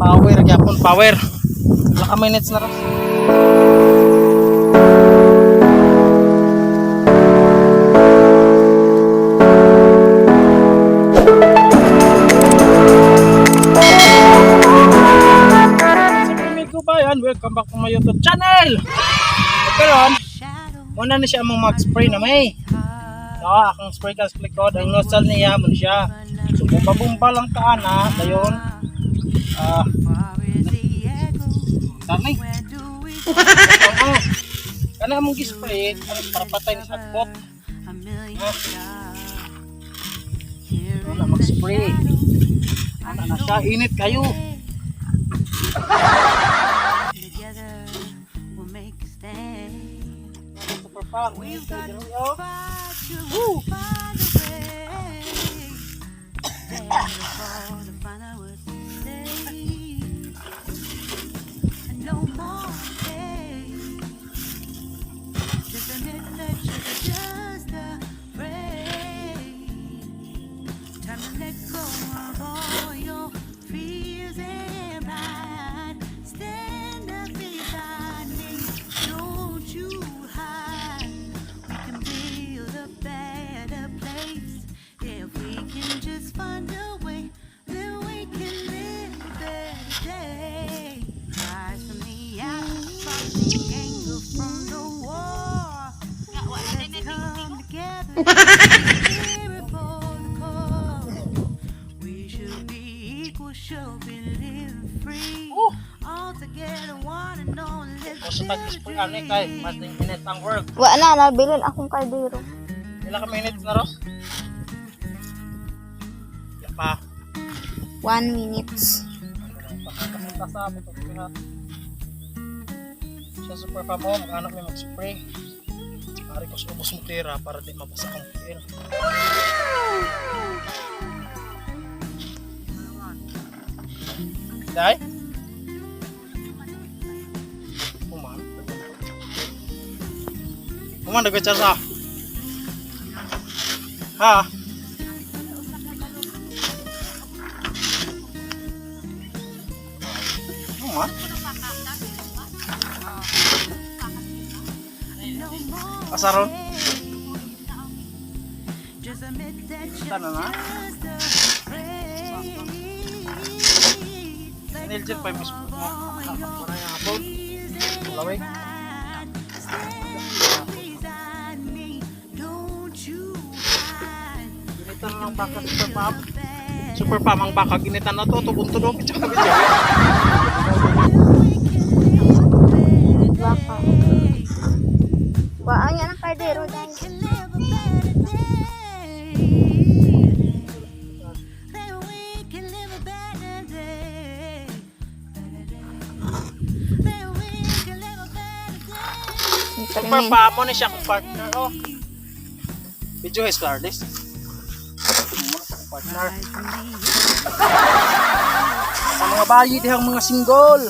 Power gyapon, power. Wala ka minutes na ro. Bayan, welcome back to my YouTube channel. Karon, muna na siya among mag-spray na may. No, akong spray ka sa likod, ang nozzle niya mo siya. So bumba-bumba lang ka ana, dayon. Ah, dami. Oo. Kana among gi-spray, ano para patay ni sa hagbot. Ah. Ano na mag-spray. Ano na siya, init kayo. Together we'll make a stand. Super pa. We've got to Oh. fight to Woo! find a way. Dare to fall to find out what to say. And no more pain. Just admit that you're just afraid. Time to let go of all your fears and pride. Stand up beside me, don't you hide. We can build a better place if we can just find a way. Then we can live a better day. Rise from the ashes, from the anger, from the war. Let's come together. Spirit for the cause. We should be equal, should be living free. Oh. All together, one and all. Let's Gusto build tag a spray ani kay mas dream. init ang world. Wa na, nabilin akong kaldero. Pila ka minutes na ros? Ya pa. 1 minutes. Sa sa super pa mo, mag-anak may mag-spray. Ari ko sa ubos mo tira para di mabasa ang tiil. Dai? Human. Human nagkachar sa. Ha? Human. Asaron? Just admit that you're Tana na. just afraid. Let Niljet go pa yung of mo. all your Wala yung hapon. fears and Lawig. pride. Stand beside me, don't you hide. Ginitan na ng baka super pam. Super pam ang baka. Ginitan na to. Tubong-tubong. Tsaka video. Baka. Wa ang yan ang kaldero dahil. Can live a better day. Then we can live a better day. Better day. Then we can live a better day. Super pam mo ni siya kung partner. Oh. Video is Clarlis. Mo na siya kung partner. Sa mga bayi dihang mga single.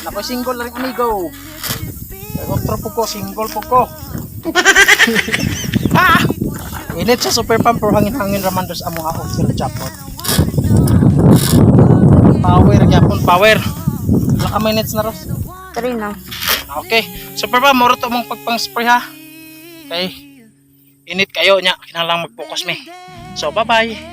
Nako single na rin amigo. Pero otro po ko, single po ko. Ah! Init sa super pump pero hangin-hangin raman dos amo ako sila japon. Power gyapon, power. Wala ka minutes na ros. 3 na. Okay. Super pump moro to mong pagpang spray ha. Okay. Init kayo nya kinahanglan mag-focus mi. So bye-bye.